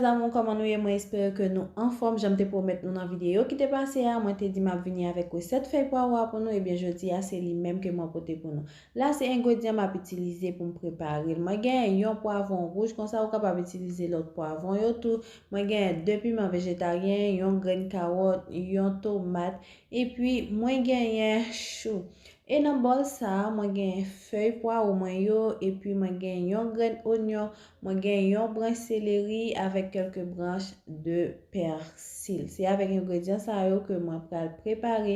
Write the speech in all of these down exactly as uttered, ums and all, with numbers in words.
Mes amours, kòman nou ye? Mwen espere ke nou anfòm. Jan m te pwomèt nou nan videyo ki te pase a, mwen te di m ap vini avèk resèt fèy pwawo a pou nou. Ebyen, jodi a, se li menm ke mwen pote pou nou. La, se engredyan m ap itilize pou m prepare l. Mwen gen yon pwavwon wouj, konsa ou kapab itilize lòt pwavwon yo tou. Mwen gen de piman vejetaryen, yon grenn kawòt, yon tomat, epi mwen genyen chou. E nan bòl sa a, mwen gen fèy pwawo mwen yo, epi mwen gen yon grenn onyon, mwen gen yon branch seleri avèk kèlke branch de pèsil. Se avèk engredyan sa yo ke mwen pral prepare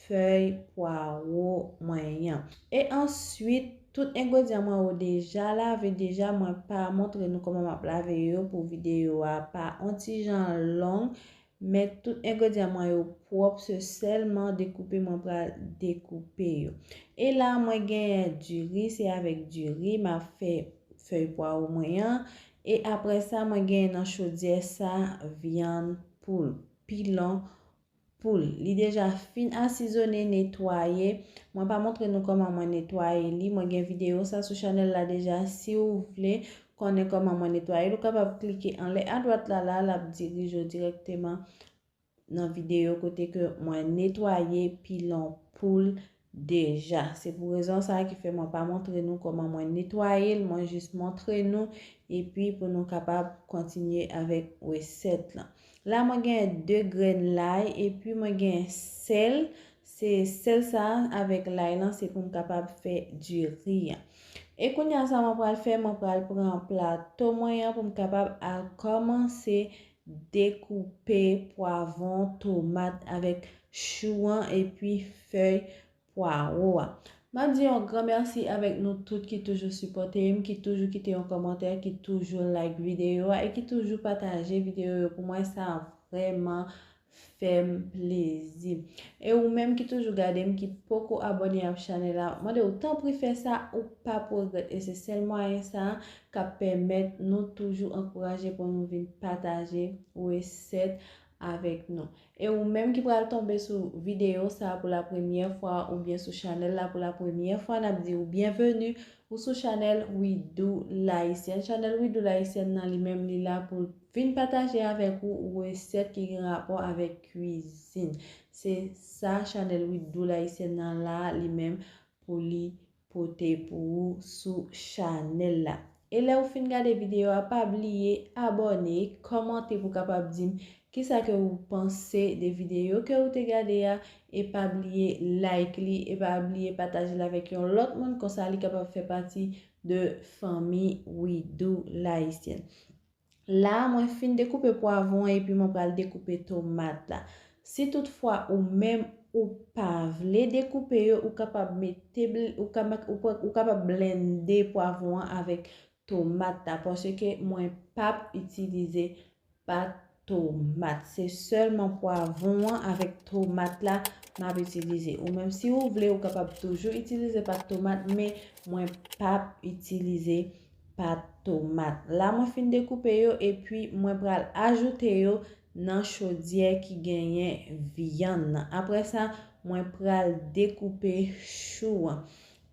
fèy pwawo mwen an. E answit, tout engredyan mwen yo deja lave, deja mwen pa montre nou kòman m ap lave yo pou videyo a pa on ti jan long. Men tout engredyan mwen yo pwòp, se sèlman dekoupe mwen pral dekoupe yo. E la, mwen genyen diri, se avèk diri m ap fè fèy pwawo mwen an. E apre sa, mwen genyen nan chodyè sa vyann poul, pilon poul. Li deja fin asizone, netwaye. Mwen pa montre nou kòman mwen netwaye li. Mwen gen videyo sa sou chanèl la deja. Si w vle konnen kòman mwen netwaye l, ou kapab klike anlè adwat la, la, l ap dirije w dirèkteman nan videyo kote ke mwen netwaye pilon poul deja. Se pou rezon sa a ki fè mwen pa montre nou kòman mwen netwaye l, mwen jis montre nou, epi pou nou kapab kontinye avèk resèt lan. La, mwen gen de grenn lay, epi mwen gen sèl. Se sèl sa a avèk lay lan, se pou m kapab fè diri an. E kounye a, sa mwen pral fè, mwen pral pran plato mwen an pou m kapab al kòmanse dekoupe pwavwon, tomat avèk chou an epi fèy pwawo a. M ap di yon gran mèsi avèk nou tout ki toujou sipòte m, ki toujou kite yon kòmantè, ki toujou like videyo a e ki toujou pataje videyo yo pou mwen. Sa vrèman fè m plezi. E ou menm ki toujou gade m, ki poko abòne ak chanèl la, mande w tanpri fè sa, ou p ap regrèt. E se sèl mwayen sa a k ap pèmèt nou toujou ankouraje pou nou vin pataje resèt avèk nou. E ou menm ki pral tonbe sou videyo sa a pou la premyè fwa oubyen sou chanèl la pou la premyè fwa, n ap di w byenveni. Ou sou chanèl We Do Layisyèn. Chanèl We Do Layisyèn nan, li menm, li la pou l vin pataje avèk ou resèt ki gen rapò avèk kwizin. Se sa chanèl We Do Layisyèn nan la, li menm, pou li pote pou ou sou chanèl la. E lè ou fin gade videyo a, pa bliye abòne, kòmante pou w kapab di m kisa ke ou panse de videyo ke ou te gade a, e pa bliye like li, e pa bliye pataje l avèk yon lòt moun, konsa li kapab fè pati de fanmi We Do Layisyèn. La, mwen fin dekoupe pwavwon an epi mwen pral dekoupe tomat la. Si toutfwa ou menm ou pa vle dekoupe yo, ou kapab mete bl-, ou ka-, ou pa-, ou kapab blende pwavwon an avèk tomat la, paske mwen p ap itilize pat tomat. Se sèlman pwavwon an avèk tomat la m ap itilize. Ou menm, si ou vle, ou kapab toujou itilize pat tomat, men mwen p ap itilize pat tomat. La, mwen fin dekoupe yo epi mwen pral ajoute yo nan chodyè ki genyen vyann nan. Apre sa, mwen pral dekoupe chou an.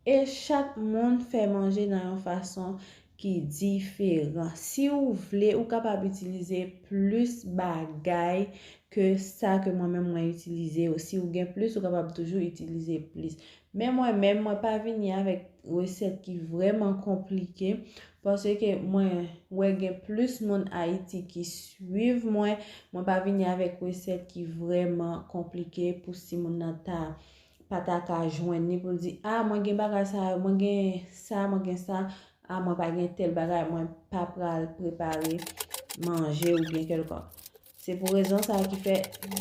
E chak moun fè manje nan yon fason ki diferan. Si ou vle, ou kapab itilize plis bagay ke sa ke mwen menm mwen itilize yo. Si ou gen plis, ou kapab toujou itilize plis. Men mwen menm, mwen pa vini avèk resèt ki vrèman konplike, paske mwen wè gen plis moun Ayiti ki swiv mwen. Mwen pa vini avèk resèt ki vrèman konplike pou si moun nan ta, pa ta ka jwenn li pou l di, "A, mwen gen bagay sa yo, mwen gen sa, mwen gen sa. A, mwen pa gen tèl bagay, mwen pa pral prepare manje oubyen kèlkonk." Se pou rezon sa a ki fè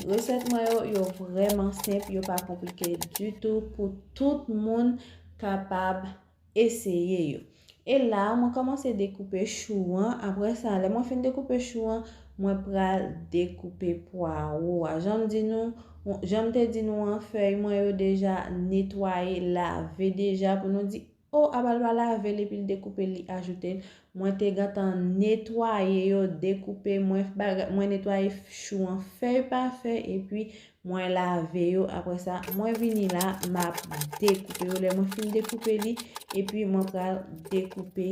resèt mwen yo, yo vrèman senp, yo pa konplike ditou pou tout moun kapab eseye yo. E la, mwen kòmanse dekoupe chou an. Apre sa, lè mwen fin dekoupe chou an, mwen pral dekoupe pwawo a. Jan m di nou, jan m te di nou an, fèy mwen yo deja netwaye, lave deja pou nou di, "O, apa l pa lave l epi l dekoupe l, li ajoute l." Mwen te gentan netwaye yo, dekoupe, mwen baga-, mwen netwaye chou an fèy pa fèy, epi mwen lave yo. Apre sa, mwen vini la, m ap dekoupe yo. Lè mwen fin dekoupe li, epi mwen pral dekoupe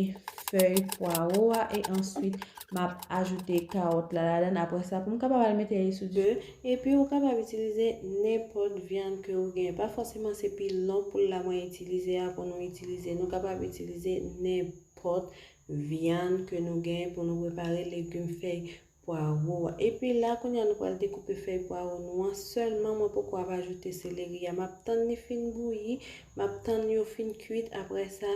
fèy pwawo a, e answit, m ap ajoute kawòt la ladan. Apre sa, pou m kapab al mete li sou di. Epi ou kapab itilize nenpòt vyann ke ou gen. Pa fòseman se pilon poul la mwen itilize a pou nou itilize. Nou kapab itilize nenpòt vyann ke nou gen pou nou prepare legim fèy pwawo a. Epi la, kounye a nou pral dekoupe fèy pwawo nou an. Sèlman mwen poko ap ajoute seleri a. M ap tann li fin bouyi, m ap tann yo fin kwit. Apre sa,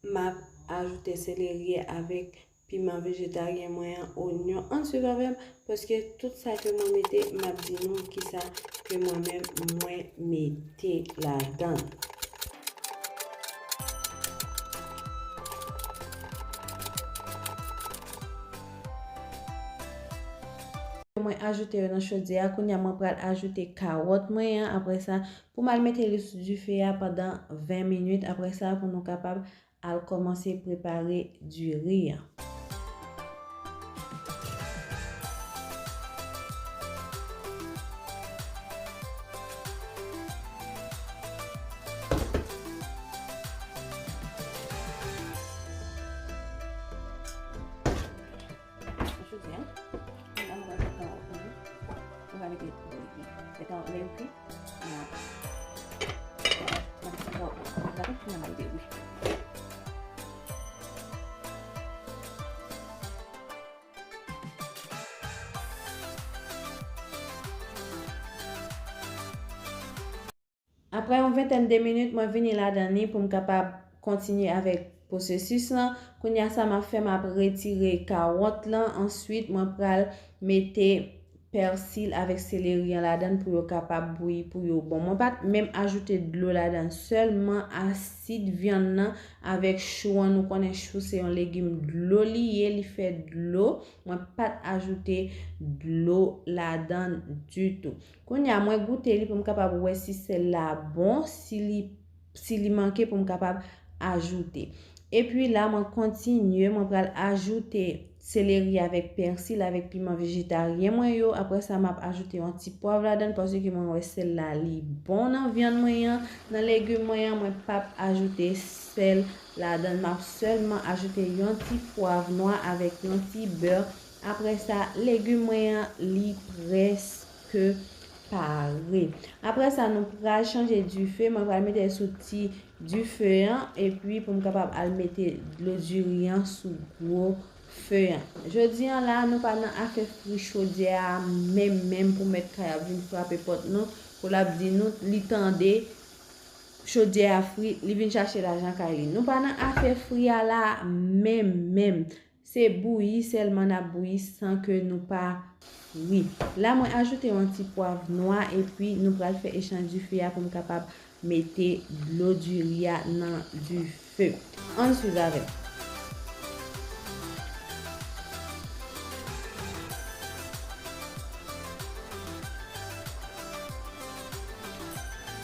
m ap ajoute seleri a avèk piman vejetaryen mwen an, onyon. Ann swiv avè m, paske tout sa ke mwen mete, m ap di nou kisa ke mwen menm mwen mete ladan l. Mwen ajoute yo nan chodyè a. Kounye a, mwen pral ajoute kawòt mwen an. Apre sa, pou m al mete li sou dife a pandan ven minit. Apre sa, pou nou kapab al kòmanse prepare diri an. Jodi a, mwen va fè kawòt mwen. Mwen va mete lè kawòt mwen yo kwi. Apre yon ventèn de minit, mwen vini ladan li pou m kapab kontinye avèk pwosesis lan. Kounye a sa m ap fè, m ap retire kawòt lan. Answit, mwen pral mete pèsi avèk seleri an ladan pou yo kapab bouyi, pou yo bon. Mwen pa t menm ajoute dlo ladan, sèlman asid vyann nan avèk chou an. Nou konnen chou se yon legim dlo li ye, li fè dlo. Mwen pa t ajoute dlo ladan ditou. Kounye a, mwen goute li pou m kapab wè si sèl la bon, si li, si li manke pou m kapab ajoute. Epi la, mwen kontinye, mwen pral ajoute seleri avèk pèsi avèk piman vejetaryen mwen yo. Apre sa, m ap ajoute yon ti pwav ladan l paske mwen wè sèl la li bon nan vyann mwen an, nan legim mwen an. Mwen p ap ajoute sèl ladan l. M ap sèlman ajoute yon ti pwav nwa avèk yon ti bè. Apre sa, legim mwen an, li prèske pare. Apre sa, nou pral chanje dife. Mwen pral mete l sou ti dife an, epi pou m kapab al mete dlo diri an sou gwo fe an. Jodi an la, nou pa nan afè fri chodyè a menm, menm pou mèt kay ap vin frape pòt nou, pou l ap di nou, li tande chodyè a fri, li vin chache lajan kay li. Nou pa nan afè fri a la menm, menm. Se bouyi sèlman n ap bouyi san ke nou pa fri. La, mwen ajoute yon ti pwav nwa, epi nou pral fè echanj dife a pou m kapab mete dlo diri a nan dife. Ann swiv avè m.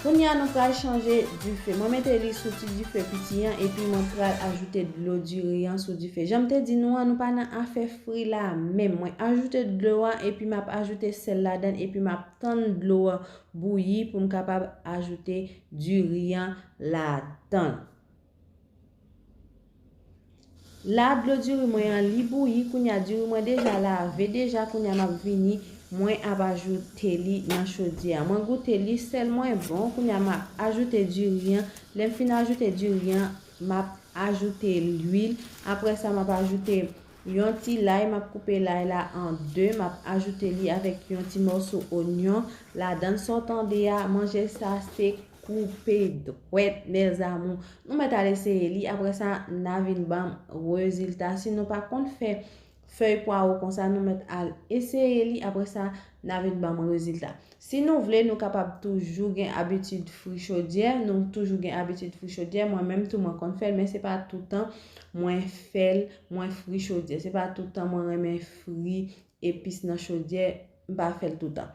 Kounye a, nou pral chanje dife. Mwen mete li sou ti dife piti an, epi mwen pral ajoute dlo diri an sou dife. Jan m te di nou an, nou pa nan afè fri la menm. Mwen ajoute dlo a, epi m ap ajoute sèl ladan l, epi m ap tann dlo a bouyi pou m kapab ajoute diri an ladan l. La, dlo diri mwen an, li bouyi. Kounye a, diri mwen deja lave deja. Kounye a, m ap vini, mwen ap ajoute li nan chodyè a. Mwen goute li, sèl mwen bon. Kounye a, m ap ajoute diri an. Lè m fin ajoute diri an, m ap ajoute lwil. Apre sa, m ap ajoute yon ti lay. M ap koupe lay la an de. M ap ajoute li avèk yon ti mòso onyon ladan l. Sa w tande a, manje sa se koupe dwèt, mes amours. Nou mèt al eseye li, apre sa, n a vin ban m rezilta. Si nou pa konn fè fèy pwawo konsa, nou mèt al eseye li, apre sa, n a vin ban m rezilta. Si nou vle, nou kapab toujou gen abitid fri chodyè, nou toujou gen abitid fri chodyè. Mwen menm tou, mwen konn fè l, men se pa toutan mwen fè l, mwen fri chodyè. Se pa toutan mwen renmen fri epis nan chodyè, m pa fè l toutan.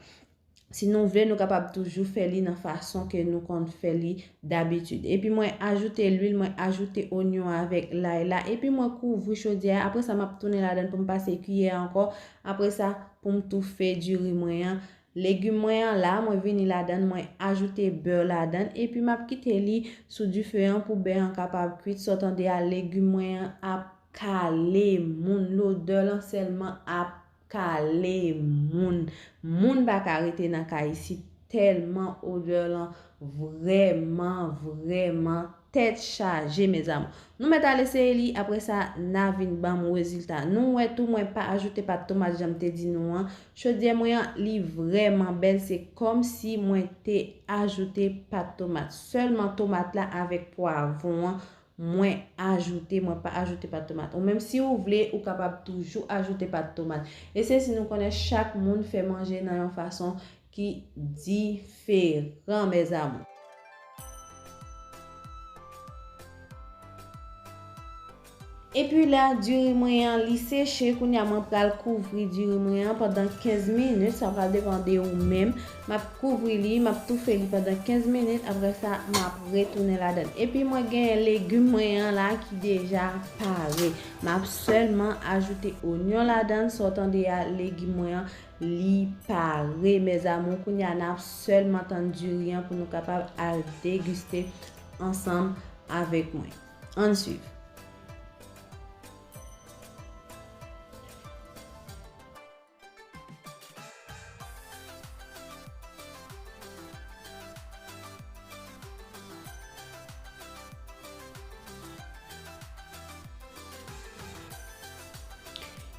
Si nou vle, nou kapab toujou fè li nan fason ke nou konn fè li dabitid. Epi mwen ajoute lwil, mwen ajoute onyon avèk lay la. Epi mwen kouvri chodyè a. Apre sa, m ap tounen ladan l pou m pase kiyè ankò. Apre sa, pou m toufe diri mwen an. Legim mwen an la, mwen vini ladan l, mwen ajoute bè ladan l. Epi m ap kite li sou dife an pou bè an kapab kwit. Sa w tande a, legim mwen an ap kale moun. Lodè lan sèlman ap kale moun. Moun pa ka rete nan kay isit tèlman odè lan vrèman, vrèman tèt chaje, mes amours. Nou mèt al eseye li, apre sa, n a vin ban m rezilta. Nou wè tou, mwen pa ajoute pat tomat, jan m te di nou an. Chodyè mwen an, li vrèman bèl, se kòmsi mwen te ajoute pat tomat. Sèlman tomat la avèk pwavwon an, mwen ajoute, mwen pa ajoute pat tomat. Ou menm, si ou vle, ou kapab toujou ajoute pat tomat. E se si nou konnen chak moun fè manje nan yon fason ki diferan, mes amours. Epi la, diri mwen an, li seche. Kounye a, mwen pral kouvri diri mwen an pandan kenz minit. Sa pral depann de ou menm. M ap kouvri li, m ap toufe li pandan kenz minit. Apre sa, m ap retounen ladan l. Epi mwen gen legim mwen an la ki deja pare. M ap sèlman ajoute onyon ladan l. Sa w tande a, legim mwen an, li pare, mes amours. Kounye a, n ap sèlman tann diri an pou nou kapab al degiste ansanm avèk mwen. Ann swiv.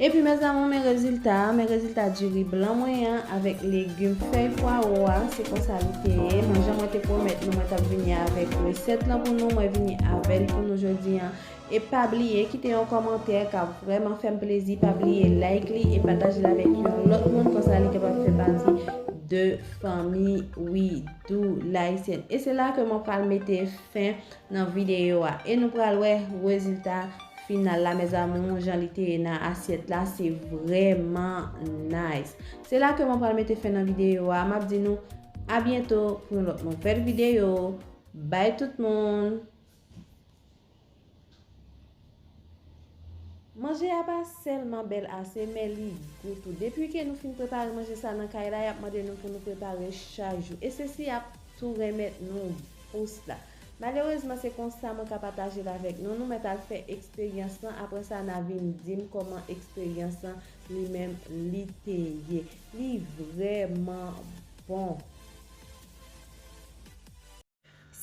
Epi, mes amours, men rezilta a, men rezilta diri blan mwen an avèk legim fèy pwawo a, se konsa li te ye. Mwen, jan mwen te pwomèt nou, mwen t ap vini avèk resèt lan pou nou, mwen vini avè l pou nou jodi an. E pa bliye kite yon kòmantè k ap vrèman fè m plezi. Pa bliye like li e pataje l avèk yon lòt moun, konsa li kapab fè pati de fanmi We Do Layisyèn. E se la ke mwen pral mete fen nan videyo a. E nou pral wè rezilta final la, mes amours, jan li te ye nan asyèt la, se vrèman nice. Se la ke mwen pral mete fen nan videyo a. M ap di nou a byento pou yon lòt nouvèl videyo. Bye tout moun! Manje a pa sèlman bèl ase, men li gou tou. Depi ke nou fin prepare manje sa nan kay la, y ap mande nou pou nou prepare chak jou. E se si y ap tou remèt nou bous la. Malerezman, se konsa mwen ka pataje l avèk nou. Nou mèt al fè eksperyans lan. Apre sa, n a vin di m kòman eksperyans lan li menm li te ye. Li vrèman bon.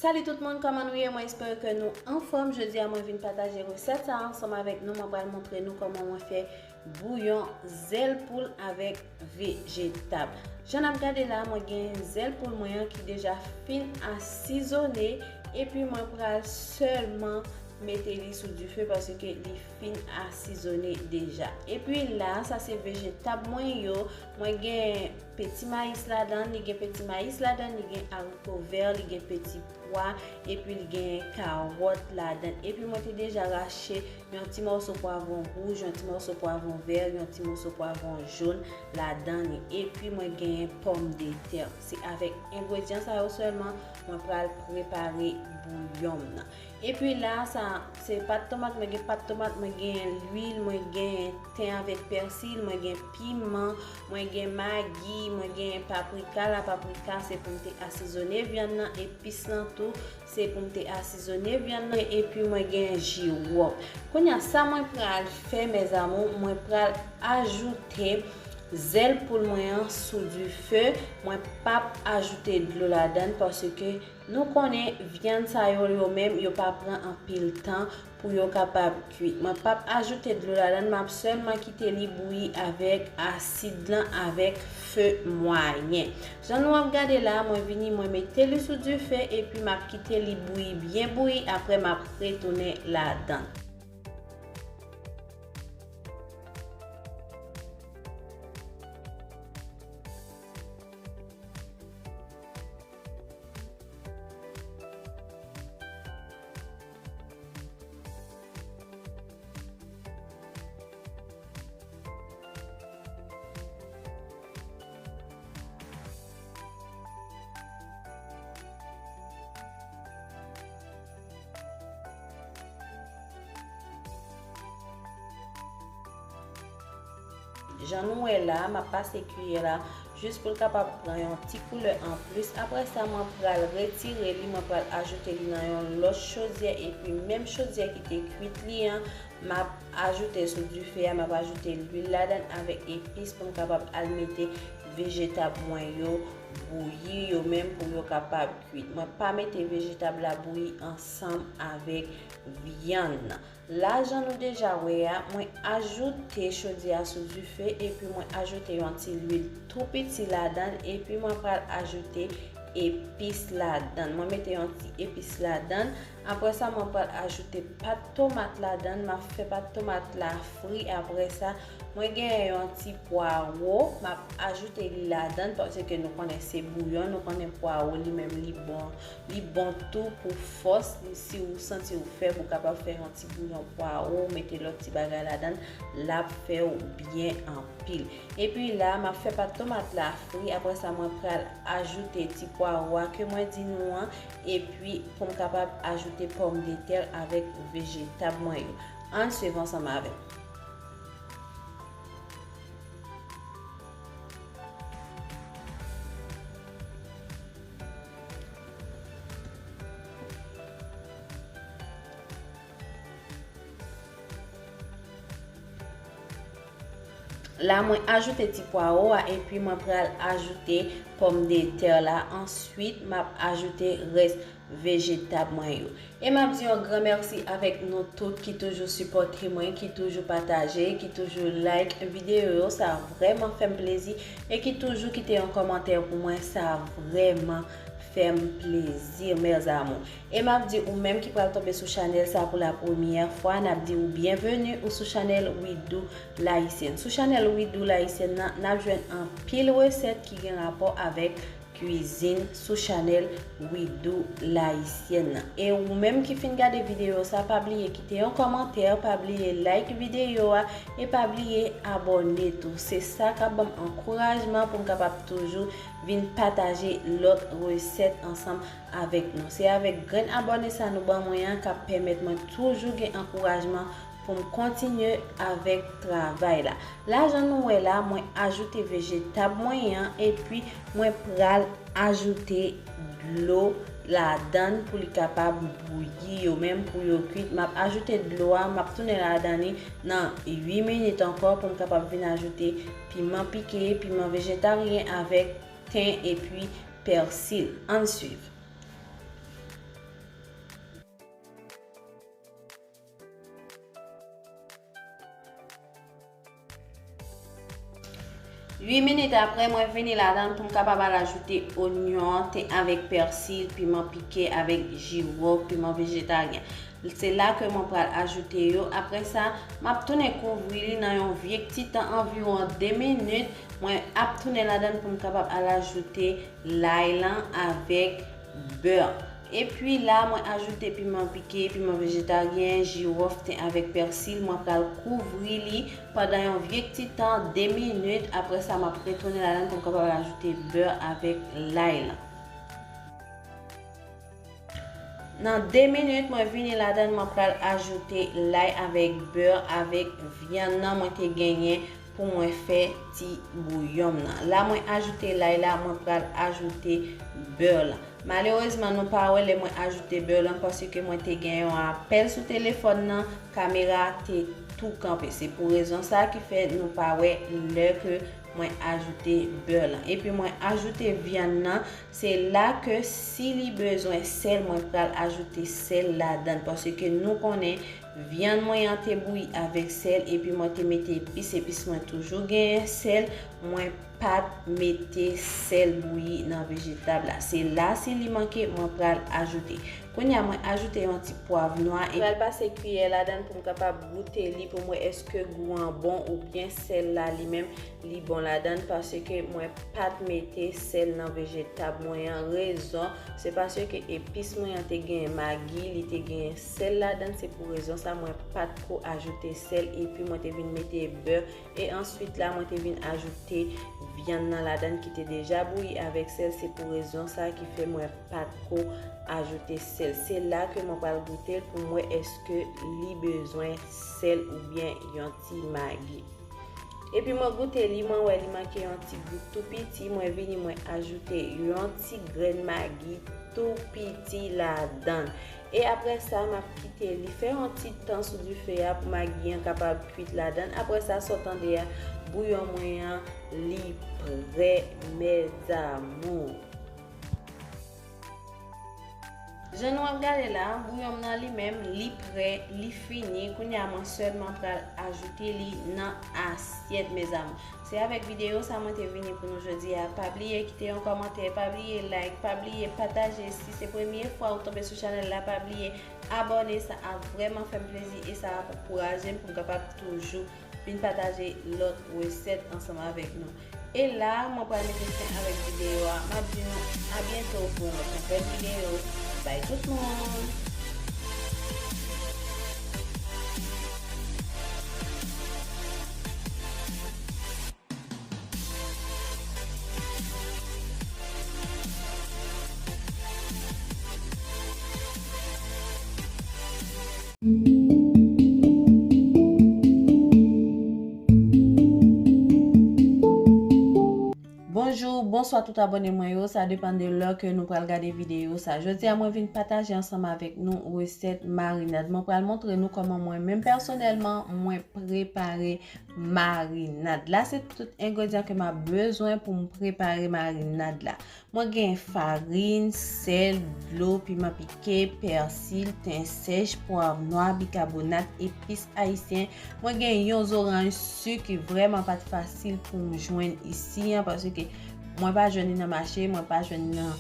Salut tout moun, kòman nou ye? Mwen espere ke nou anfòm. Jodi a, mwen vin pataje resèt sa ansanm avèk nou. Mwen pral montre nou kòman mwen fè bouyon zèl poul avèk vejetab. Jan n ap gade la, mwen gen zèl poul mwen an ki deja fin asizone, epi mwen pral sèlman mete li sou dife paske li fin asizone deja. Epi la, sa se vejetab mwen yo. Mwen gen peti mayis ladan, li gen peti mayis ladan, li gen ariko vè, li gen peti pwa, epi li gen kawòt ladan. Epi mwen te deja rache yon ti mòso pwavwon wouj, yon ti mòso pwavwon vè, yon ti mòso pwavwon jòn ladan li. Epi mwen gen pòmdetè. Se avèk engredyan sa yo sèlman mwen pral prepare bouyon m nan. Epi la, sa, se pat tomat, mwen gen pat tomat, mwen gen lwil, mwen gen ten avèk pèsi, mwen gen piman, mwen gen magi, mwen gen paprika. La paprika, se pou m te asizone vyann nan, epis lan tou, se pou m te asizone vyann nan, epi mwen gen jiwòp. Kounye a, sa mwen pral fè, mes amours, mwen pral ajoute zèl poul mwen an sou dife. Mwen p ap ajoute dlo ladan l paske nou konnen vyann sa yo, yo menm, yo pa pran anpil tan pou yo kapab kwit. Mwen p ap ajoute dlo ladan l, m ap sèlman kite li bouyi avèk asid lan, avèk fe mwayen. Jan nou ap gade la, mwen vini, mwen mete li sou dife, epi m ap kite li bouyi, byen bouyi, apre m ap retounen ladan l. Jan nou wè la, m ap pase kiyè la jis pou l kapab pran yon ti koulè anplis. Apre sa, mwen pral retire li, mwen pral ajoute li nan yon lòt chodyè, epi menm chodyè ki te kwit li an, m ap ajoute sou dife a, m ap ajoute lwil ladan avèk epis pou m kapab al mete vejetab mwen yo bouyi, yo menm pou yo kapab kwit. Mwen pa mete vejetab la bouyi ansanm avèk vyann nan. La, jan nou deja wè a, mwen ajoute chodyè a sou dife, epi mwen ajoute yon ti lwil tou piti ladan, epi mwen pral ajoute epis ladan. Mwen mete yon ti epis ladan. Apre sa, mwen pral ajoute pat tomat ladan. M ap fè pat tomat la fri. Apre sa, mwen genyen yon ti pwawo. M ap ajoute li ladan, paske nou konnen se bouyon. Nou konnen pwawo, li menm, li bon. Li bon tou pou fòs. Si ou santi ou fèb, ou kapab fè yon ti bouyon pwawo, mete lòt ti bagay ladan, l ap fè w byen anpil. Epi la, m ap fè pat tomat la fri. Apre sa, mwen pral ajoute ti pwawo a ke mwen di nou an. Epi, pou m kapab ajoute pòmdetè avèk vejetab mwen yo. Ann swiv ansanm avè m. La, mwen ajoute ti pwawo a, epi mwen pral ajoute pòmdetè la. Answit, m ap ajoute rès vejetab mwen yo. E m ap di yon gran mèsi avèk nou tout ki toujou sipòte mwen, ki toujou pataje, ki toujou like videyo yo. Sa vrèman fè m plezi. E ki toujou kite yon kòmantè pou mwen. Sa vrèman fè m plezi, mes amours. E m ap di ou menm ki pral tonbe sou chanèl sa pou la premyè fwa, n ap di ou byenveni ou sou chanèl Widou Layisyèn. Sou chanèl Widou Layisyèn nan, n ap jwenn anpil resèt ki gen rapò avèk kwizin sou chanèl Widou Layisyèn nan. E ou menm ki fin gade videyo sa, pa bliye kite yon kòmantè, pa bliye like videyo a, e pa bliye abòne tou. Se sa k ap ban m ankourajman pou m kapab toujou vin pataje lòt resèt ansanm avèk nou. Se avèk grenn abòne sa nou ban mwen an k ap pèmèt mwen toujou gen ankourajman pou m kontinye avèk travay la. La, jan nou wè la, mwen ajoute vejetab mwen an, epi mwen pral ajoute dlo ladan pou li kapab bouyi yo menm pou yo kwit. M ap ajoute dlo a, m ap tounen ladan li nan uit minit ankò pou m kapab vin ajoute piman pike, piman vejetaryen avèk ten epi pèsi. Ann swiv. Uit minit apre, mwen vini ladan pou m kapab al ajoute onyon, ten avèk pèsi, piman pike avèk jiwòf, piman vejetaryen. Se la ke mwen pral ajoute yo. Apre sa, m ap tounen kouvri li nan yon vye ti tan, anviwon de minit. Mwen ap tounen ladan pou m kapab al ajoute lay lan avèk bè. Epi la, mwen ajoute piman pike, piman vejetaryen, jiwòf, ten avèk pèsi. Mwen pral kouvri li pandan yon vye ti tan, de minit. Apre sa, m ap retounen ladan pou m kapab ajoute bè avèk lay lan. Nan de minit, mwen vini ladan, mwen pral ajoute lay avèk bè, avèk vyann nan mwen te genyen pou mwen fè ti bouyon m nan. La, mwen ajoute lay la, mwen pral ajoute bè lan. Malerezman, nou pa wè lè mwen ajoute bè lan, paske mwen te gen yon apèl sou telefòn nan, kamera te tou kanpe. Se pou rezon sa ki fè nou pa wè lè ke mwen ajoute bè lan. Epi mwen ajoute vyann nan. Se la ke si li bezwen sèl, mwen pral ajoute sèl ladan, paske nou konnen vyann mwen an te bouyi avèk sèl, epi mwen te mete epis, epis mwen toujou genyen sèl, mwen pa t mete sèl bouyi nan vejetab la. Se la, si li manke, mwen pral ajoute. Kounye a, mwen ajoute yon ti pwav nwa. Mwen pral pase kiyè ladan pou m kapab goute li, pou m wè èske gou an bon oubyen sèl la li menm li bon ladan, paske mwen pa t mete sèl nan vejetab mwen an. Rezon, se paske epis mwen an te gen magi, li te gen sèl ladan, se pou rezon sa mwen pa t ko ajoute sèl, epi mwen te vin mete bè, e answit la mwen te vin ajoute vyann nan ladan ki te deja bouyi avèk sèl, se pou rezon sa ki fè mwen pa t ko ajoute sèl. Se la ke mwen pral goute l pou m wè èske li bezwen sèl oubyen yon ti magi. Epi mwen goute li, mwen wè li manke yon ti gout tou piti, mwen vini mwen ajoute yon ti grenn magi tou piti ladan l. E apre sa, m ap kite li fè yon ti tan sou dife a pou magi an kapab kwit ladan l. Apre sa, sa w tande a, bouyon mwen an, li prè, mes amours. Jan nou ap gade la, bouyon m nan li menm, li prè, li fini. Kounye a, mwen sèlman pral ajoute li nan asyèt, mes amours. Se avèk videyo sa mwen te vini pou nou jodi a. Pa bliye kite yon kòmantè, pa bliye like, pa bliye pataje. Si se premye fwa ou tonbe sou chanèl la, pa bliye abòne. Sa ap vrèman fè m plezi e sa ap ankouraje m pou m kapab toujou vin pataje lòt resèt ansanm avèk nou. E la, mwen pral mete fen avèk videyo a. M ap di nou a byento pou yon lòt nouvèl videyo. Bay tout moun! Bonjou, bonswa tout abòne mwen yo, sa depann de lè ke nou pral gade videyo sa. Jodi a mwen vin pataje ansanm avèk nou resèt marinad. Mwen pral montre nou kòman mwen menm pèsonèlman mwen prepare marinad. La se tout engredyan ke m ap bezwen pou m prepare marinad la. Mwen gen farin, sèl, dlo, piman pike, pèsi, ten sèch, pwav nwa, bikabonat, epis ayisyen. Mwen gen yon zoranj si ki vrèman pa t fasil pou m jwenn isi an, paske mwen pa jwenn li nan mache, mwen pa jwenn li nan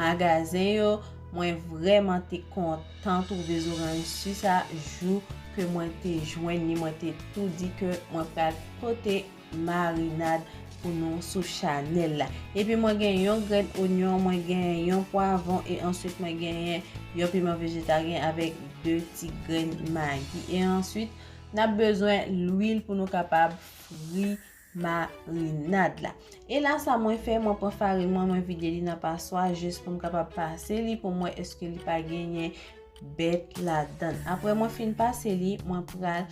magazen yo. Mwen vrèman te kontan twouve zoranj si sa jou ke mwen te jwenn li. Mwen te tou di ke mwen pral pote marinad pou nou sou chanèl la. Epi mwen gen yon grenn onyon, mwen gen yon pwavwon e answit mwen genyen yon piman vejetaryen avèk de ti grenn magi. E answit, n ap bezwen lwil pou nou kapab fri marinad la. E la sa mwen fè, mwen pran farin mwen, mwen vide li nan paswa jis pou m kapab pase li pou m wè èske li pa genyen bèt ladan l. Apre mwen fin pase li, mwen pral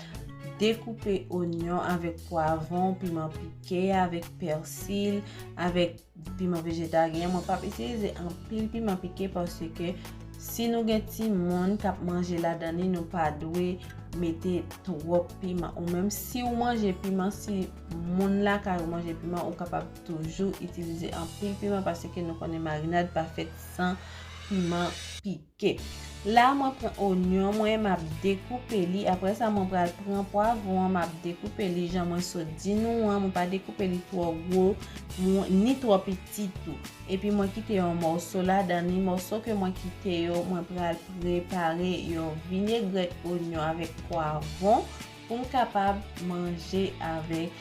dekoupe onyon avèk pwavwon, piman pike, avèk pèsi, avèk piman vejetaryen. Mwen p ap itilize anpil piman pike paske si nou gen timoun k ap manje ladan li, nou pa dwe mete twòp piman. Ou menm si w manje piman, si moun lakay ou manje piman, ou kapab toujou itilize anpil piman paske nou konnen marinad pa fèt san piman pike. La, mwen pran onyon mwen, m ap dekoupe li. Apre sa, mwen pral pran pwavwon an, m ap dekoupe li jan mwen sot di nou an. Mwen pa dekoupe li twò gwo, mwen, ni twò piti tou. Epi mwen kite yon mòso ladan li. Mòso ke mwen kite yo, mwen pral prepare yon vinegrèt onyon avèk pwavwon pou m kapab manje avèk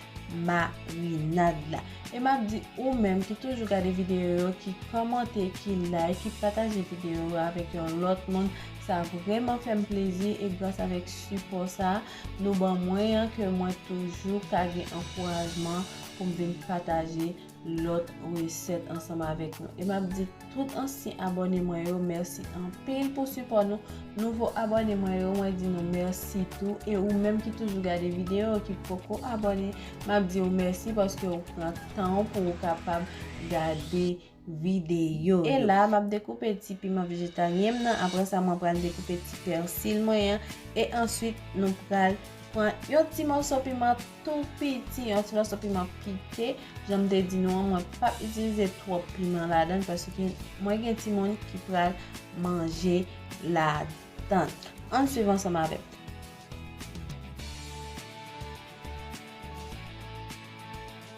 marinad la. E m ap di ou menm ki toujou gade videyo yo, ki kòmante, ki like, ki pataje videyo yo avèk yon lòt moun, sa vrèman fè m plezi e gras avèk sipò sa nou ban mwen an ke mwen toujou ka gen ankourajman pou m vin pataje lòt resèt ansanm avèk nou. E m ap di tout ansyen abòne mwen yo, mèsi anpil pou sipò nou. Nouvo abòne mwen yo, mwen di nou mèsi tou. E ou menm ki toujou gade videyo, ki poko abòne, m ap di w mèsi paske ou pran tan w pou ou kapab gade videyo yo. E la, m ap dekoupe ti piman vejetaryen m nan. Apre sa, mwen pral dekoupe ti pèsi mwen an. E answit, nou pral pran yon ti mòso piman tou piti, yon ti mòso piman pike. Jan m te di nou an, mwen p ap itilize twòp piman ladan l paske mwen gen timoun ki pral manje ladan l. Ann swiv ansanm avè m.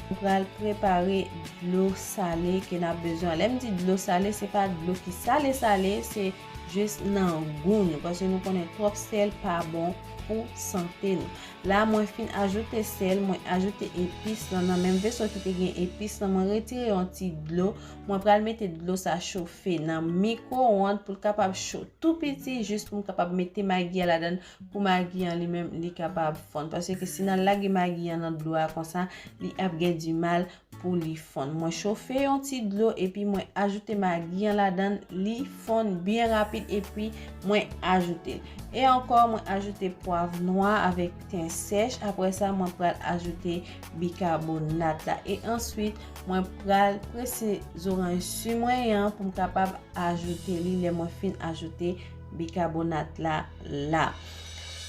Nou pral prepare dlo sale ke n ap bezwen. Lè m di dlo sale, se pa dlo ki sale sale, se jis nan gou nou, paske nou konnen twòp sèl pa bon pou sante nou. La, mwen fin ajoute sèl, mwen ajoute epis lan nan menm veso ki te gen epis lan, mwen retire yon ti dlo, mwen pral mete dlo sa chofe nan mikwowonn pou l kapab cho tou piti, jis pou m kapab mete magi a ladan l, pou magi an li menm, li kapab fonn. Paske si n al lage magi an nan dlo a konsa, li ap gen dimal pou li fonn. Mwen chofe yon ti dlo epi mwen ajoute magi an ladan l, li fonn byen rapid epi mwen ajoute l. E ankò, mwen ajoute pwav nwa avèk ten sèch. Apre sa, mwen pral ajoute bikabonat la. E answit, mwen pral prese zoranj si mwen an pou m kapab ajoute li lè mwen fin ajoute bikabonat la la.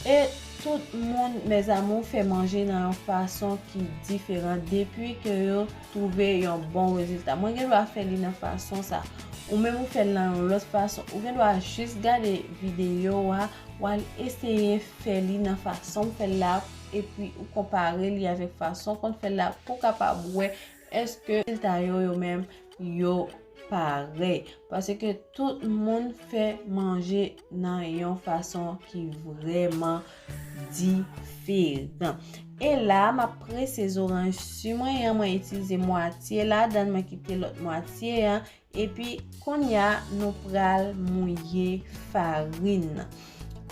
E tout moun, mes amours, fè manje nan yon fason ki diferan depi ke yo twouve yon bon rezilta. Mwen gen dwa fè li nan fason sa. Ou menm ou fè l nan yon lòt fason. Ou gen dwa jis gade videyo a, w al eseye fè li nan fason m fè l la, epi ou konpare li avèk fason w konn fè l la pou w kapab wè èske rezilta yo, yo menm, yo parèy. Paske tout moun fè manje nan yon fason ki vrèman diferan. E la, m ap prese zoranj si mwen an, mwen itilize mwatye ladan l, mwen kite lòt mwatye an. Epi, kounye a, nou pral mouye farin nan.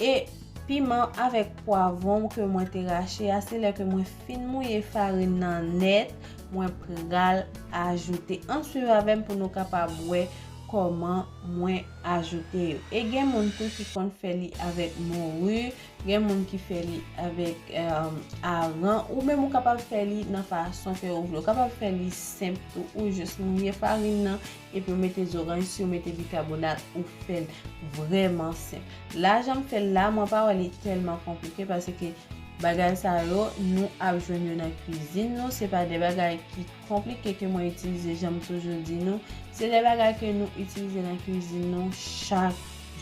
E piman avèk pwavwon ke mwen te rache a, se lè ke mwen fin mouye farin nan nèt, mwen pral ajoute. Ann swiv avè m pou nou kapab wè kòman mwen ajoute yo. E gen moun tou ki konn fè li avèk mori, gen moun ki fè li avèk, em, aran, ou menm ou kapab fè li nan fason ke ou vle. Ou kapab fè li senp tou, ou jis mouye farin nan, epi ou mete zoranj si, ou mete bikabonat, ou fè l vrèman senp. La, jan m fè l la, mwen pa wè li tèlman konplike, paske bagay sa yo, nou ap jwenn yo nan kwizin nou. Se pa de bagay ki konplike ke mwen itilize, jan m toujou di nou. Se de bagay ke nou itilize nan kwizin nou chak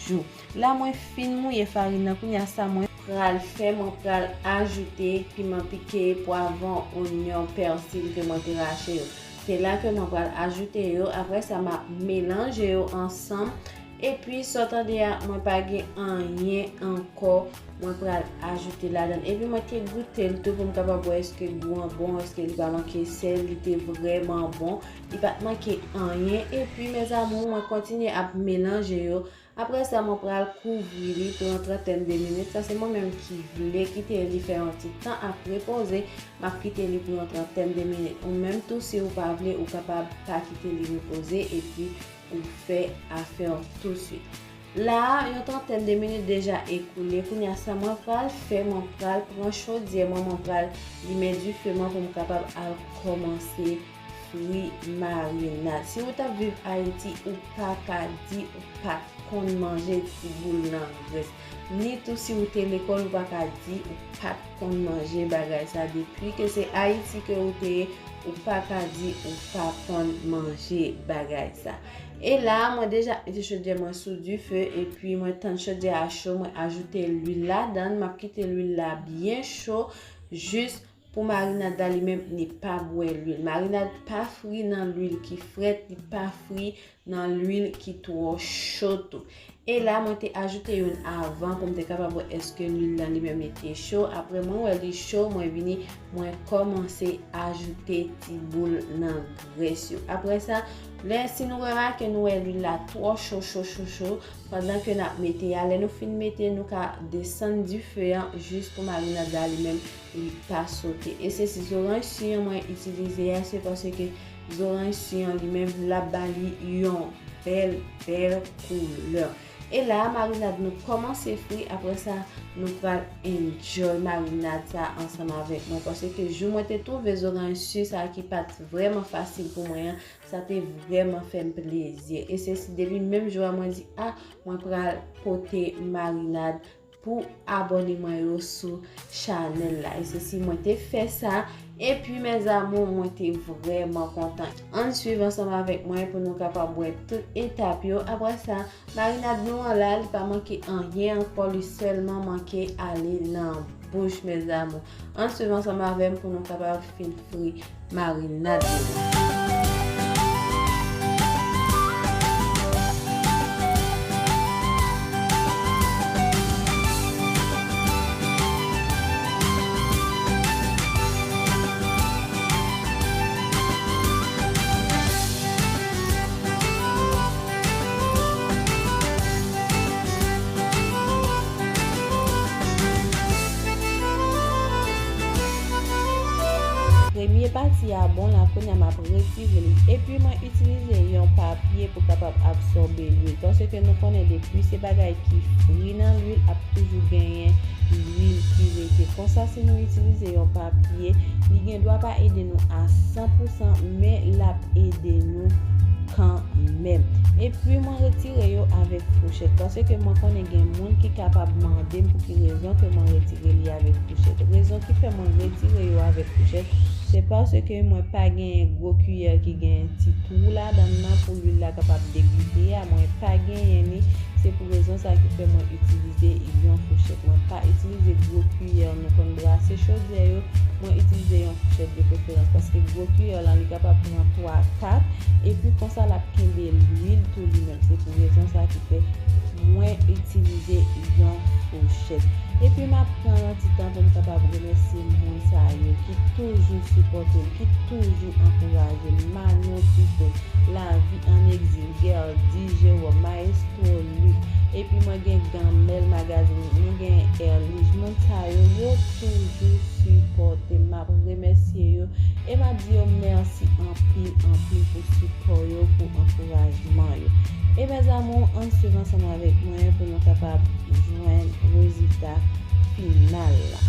jou. La, mwen fin mouye farin nan. Kounye a sa, mwen pral fè, mwen pral ajoute piman pike, pwavwon, onyon, pèsi ke mwen te rache yo. Se la ke mwen pral ajoute yo. Apre sa, m ap melanje yo ansanm. Epi, sa w tande a, mwen pa gen anyen ankò mwen pral ajoute ladan l. Epi, mwen te goute l tou pou m kapab wè èske gou an bon, èske li pa manke sèl, li te vrèman bon. Li pa t manke anyen. Epi, mes amours, mwen kontinye ap melanje yo. Apre sa, mwen pral kouvri li pou yon trantèn de minit. Sa se mwen menm ki vle kite li fè yon ti tan ap repoze. M ap kite li pou yon trantèn de minit. Ou menm tou, si ou pa vle, ou kapab pa kite li repoze epi ou fè afè w touswit. La, yon trantèn de minit deja ekoule. Kounye a, sa mwen pral fè, mwen pral pran chodyè mwen, mwen pral limen dife mwen pou m kapab al kòmanse fri marinad. Si ou t ap viv Ayiti, ou pa ka di ou pa t konn manje ti boul nan grès. Ni tou si ou te lekòl, ou pa ka di ou pa t konn manje bagay sa. Depi ke se Ayiti ke ou te ye, ou pa ka di ou pa konn manje bagay sa. E la, mwen deja mete chodyè mwen sou dife, epi mwen tann chodyè a cho, mwen ajoute lwil ladan l, m ap kite lwil la byen cho, jis pou marinad la li menm, li pa bwè lwil. Marinad pa fri nan lwil ki frèt, li pa fri nan lwil ki twò cho tou. E la, mwen te ajoute youn avan pou m te kapab wè èske lwil la li menm li te cho. Apre mwen wè li cho, mwen vini, mwen kòmanse ajoute ti boul nan grès yo. Apre sa, lè si nou remake nou wè lwil la twò cho, cho, cho, cho, pandan ke n ap mete a, lè nou fin mete, nou ka desann dife an jis pou marinad la li menm li pa sote. E se si zoranj si an mwen itilize a, se paske zoranj si an li menm l ap ba li yon bèl, bèl koulè. E la, marinad nou kòmanse fri, apre sa, nou pral enjoy marinad sa ansanm avèk mwen. Paske jou mwen te twouve zoranj si sa ki pa t vrèman fasil pou mwen an, sa te vrèman fè m plezi. E se si depi menm jou a mwen di, a, mwen pral pote marinad pou abòne mwen yo sou chanèl la. E se si mwen te fè sa. Epi, mes amours, mwen te vrèman kontan. Ann swiv ansanm avèk mwen pou nou kapab wè tout etap yo. Apre sa, marinad nou an la, li pa manke anyen ankò, li sèlman manke ale nan bouch, mes amours. Ann swiv ansanm avè m pou nou kapab fin fri marinad nou. Premye pati a Bon, la kounye a m ap retire li. Epi mwen itilize yon papye pou kapab absòbe lwil. Paske nou konnen depi se bagay ki fri nan lwil, ap toujou genyen lwil ki rete. Konsa, si nou itilize yon papye, li gen dwa pa ede nou a san pou san, men l ap ede nou kanmenm. Epi mwen retire yo avèk fouchèt, paske mwen konnen gen moun ki kapab mande m pou ki rezon ke mwen retire li avèk fouchèt. Rezon ki fè mwen retire yo avèk fouchèt, se paske mwen pa genyen gwo kiyè ki gen ti twou ladan l nan pou lwil la kapab degoute a. Mwen pa genyen li. Se pou rezon sa ki fè mwen itilize yon fouchèt. Mwen pa itilize gwo kiyè nou konn brase chodyè yo. Mwen itilize yon fouchèt de preferans, paske gwo kiyè lan li kapab pran twa, kat, epi konsa l ap kenbe lwil tou li menm. Se pou rezon sa ki fè mwen itilize yon fouchèt. Epi m ap pran yon ti tan pou m kapab remèsye moun sa yo ki toujou sipòte m, ki toujou ankouraje m. Manon Tito, Lavi an Egzil, Gerdy Jerome, Maestro Luc. Epi mwen gen Ganmèl Magazine, mwen gen Erlige. Moun sa yo, yo toujou sipòte m. M ap remèsye yo e m ap di yo mèsi anpil, anpil pou sipò yo, pou ankourajman yo. E mes amours, ann swiv ansanm avèk mwen pou nou kapab jwenn rezilta final la.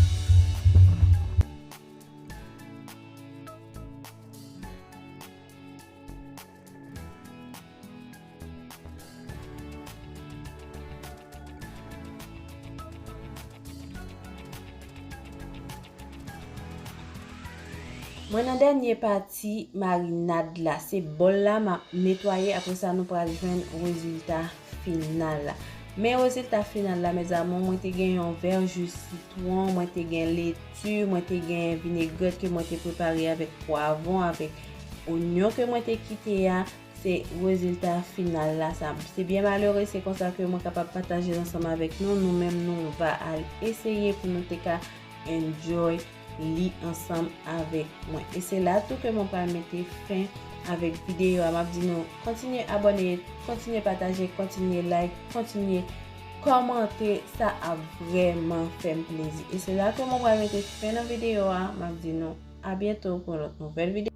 Mwen nan dènye pati marinad la, se bòl la m ap netwaye, apre sa nou pral jwenn rezilta final la. Men rezilta final la, mes amours, mwen te gen yon vè ji sitwon, mwen te gen leti, mwen te gen vinegrèt ke mwen te prepare avèk pwavwon, avèk onyon ke mwen te kite a. Se rezilta final la sa. Se byen malere, se konsa ke mwen kapab pataje l ansanm avèk nou. Nou menm, nou va al eseye pou nou te ka enjoy li ansanm avèk mwen. E se la tou ke mwen pral mete fen avèk videyo a. M ap di nou kontinye abòne, kontinye pataje, kontinye like, kontinye kòmante. Sa ap vrèman fè m plezi. E se la ke mwen pral mete fen nan videyo a. M ap di nou a byento pou yon lòt nouvèl videyo.